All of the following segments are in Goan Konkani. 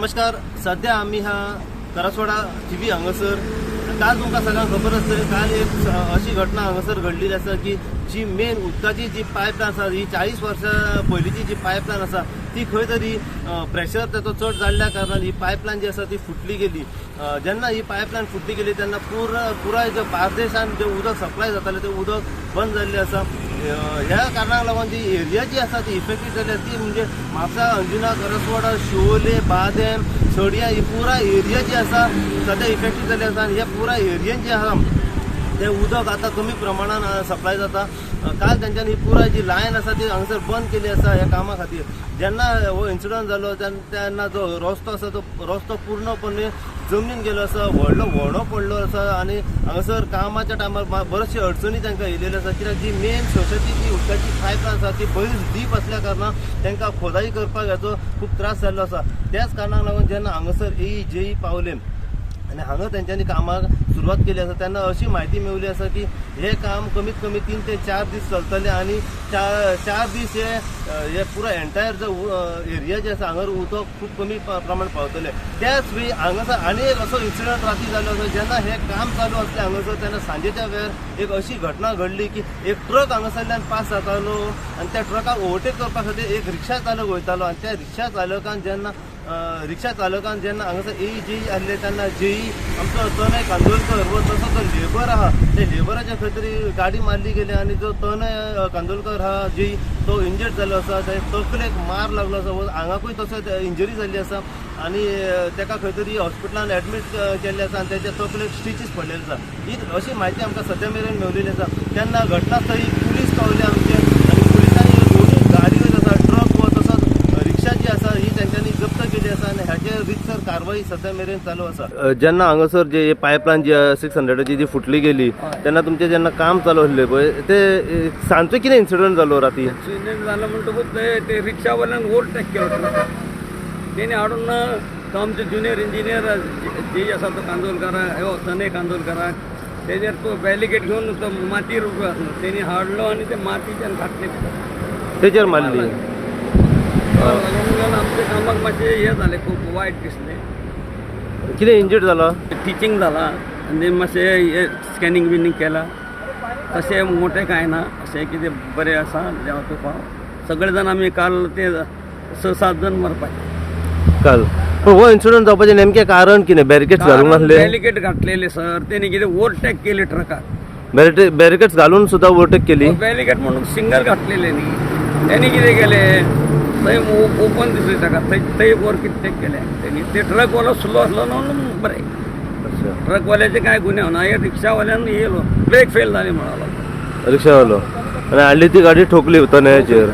नमस्कार. सध्या आमी ह्या करासवाडा थिवी हांगासर. काल तुमकां सगळ्यांक खबर आसतली, काल एक अशी घटना हांगासर घडलेली आसा की जी मेन उदकाची जी पायपलायन आसा, ही 40 वर्सां पयलींची जी पायपलायन आसा ती खंय तरी प्रेशर ताचो चड जाल्ल्या कारणान ही पायपलायन जी आसा ती फुटली गेली. जेन्ना ही पायपलायन फुटली गेली तेन्ना पुराय जे बार्देशान जें उदक सप्लाय जातालें तें उदक बंद जाल्लें आसा. ह्या कारणाक लागून जी एरिया जी आसा ती इफेक्टेड जाली, ती म्हणजे म्हापसा, अंजुना, करसवाडा, शिवोले, बादेम, सडिया ही पुराय एरिया जी आसा सद्या इफेक्टेड जाल्ली आसा. आनी ह्या पुराय एरियेन जे आसा तें उदक आतां कमी प्रमाणान सप्लाय जाता. काल तेंच्यांनी ही पुराय जी लायन आसा ती हांगासर बंद केली आसा ह्या कामा खातीर. जेन्ना हो इन्सिडंट जालो तेन्ना जो रस्तो आसा तो रस्तो पूर्णपणे जमनीन गेलो आसा, व्हडलो व्हडो पडलो आसा आनी हांगासर कामाच्या टायमार बरेचशे अडचणी तांकां येयलेल्यो आसा. कित्याक जी मेन सोसायटी जी उदकाची पायपलायन आसा ती बरीच डीप आसल्या कारणान तांकां खोदाई करपाक हाचो खूब त्रास जाल्लो आसा. त्याच कारणाक लागून जेन्ना हांगासर एई जेई पावले आनी हांगा तेंच्यांनी कामाक सुरवात केली आसा तेन्ना अशी म्हायती मेवली आसा की हें काम कमीत कमी 3 ते 4 दीस चलतलें आनी 4 दीस हे पुराय एंटायर जो एरिया जे आसा हांगार उदक खूब कमी प्रमाण पावतलें. त्याच वेळी हांगासर आनी एक असो इन्सिडंट राती जालो आसा, जेन्ना हें काम चालू आसलें हांगासर तेन्ना सांजेच्या वेळार एक अशी घटना घडली की एक ट्रक हांगासरल्यान पास जातालो आनी त्या ट्रकाक ओवरटेक करपा खातीर एक रिक्षा चालक वयतालो आनी त्या रिक्षा चालकान जेन्ना हांगासर एई जेई आसले तेन्ना जेई आमचो तनय कांदोलकर व तसो जो लेबर आहा त्या लेबराच्या खंय तरी गाडी मारली गेली आनी जो तनय कांदोलकर आहा जेई तो इंजर्ड जाल्लो आसा, ताच्या तकलेक मार लागलो आसा व आंगाकूय तसोच इंजरी जाल्ली आसा आनी ताका खंय तरी हॉस्पिटलान एडमीट केल्लें आसा आनी ताच्या तकलेक स्टिचीस पडलेले आसा. ही अशी म्हायती आमकां सद्या मेरेन मेवलेली आसा. तेन्ना घटनास्थळी पुलीस पावले आमचे आनी पुलिसांनी दोनूय गाडयो आसा, ट्रक व तसोच रिक्षा जी आसा ही तेंच्यांनी जप्त केली आसा आनी हाचेर रितसर कारवाई सद्या मेरेन चालू आसा. जेन्ना हांगासर जे पायपलायन जी 600ची जी फुटली गेली तेन्ना तुमचें जेन्ना काम चालू आसलें पळय ते सांजचो कितें इन्सिडंट जालो राती? एक्सिडेंट झालं म्हणटकूच ते ते रिक्षावाल्यान ओव्हरटेक केलो ट्रक. तेणी हाडून तो आमचे ज्युनियर इंजिनियर जे आसा तो कांदोलकर, हो तनय कांदोलकराक तेजेर तो बॅलिकेट घेवन तो मातयेर उबो आसलो, तेणी हाडलो आनी ते मातयेच्यान घातले. तेजेर मारली. लागून आमच्या कामाक मातशें हें जालें, खूब वायट दिसलें. कितें इंजर्ड जालो? टिचींग जाला आनी मातशें हे स्कॅनिंग बिनींग केलां, तशें मोठें कांय ना, अशें कितें बरें आसा देवाचो फाव. सगळे जाण आमी काल ते 6-7 जण मरपाचे. काल पण हो इन्सिडंट जावपाचें नेमकें कारण कितें? बॅरिकेड्स घालूंक नासले? बॅलिकेट घातलेले सर, तेणी कितें ओव्हरटेक केले ट्रकाक. बॅरिकेड्स घालून सुद्दां ओवरटेक केली? बॅलिकेट म्हणून सिंगल घातलेले न्ही, तेणी कितें केलें थंय ओपन दिसले ताका, थंय थंय ओवरटेक केले तेणी. ते ट्रकवालो स्लो आसलो म्हणून बरें. ट्रकवाल्याचे काय गुन्यांव ना, हे रिक्षावाल्यान येयलो ब्रेक फेल जाली म्हणालो. रिक्षावालो आनी हाडली ती गाडी ठोकली तनयाचेर.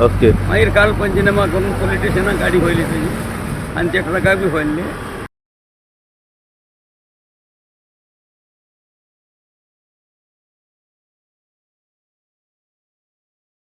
ओके. मागीर काल पंचनामा करून पोलीस स्टेशनाक गाडी व्हयली तेजी आनी त्या ट्रकाक बी व्हयल्ले.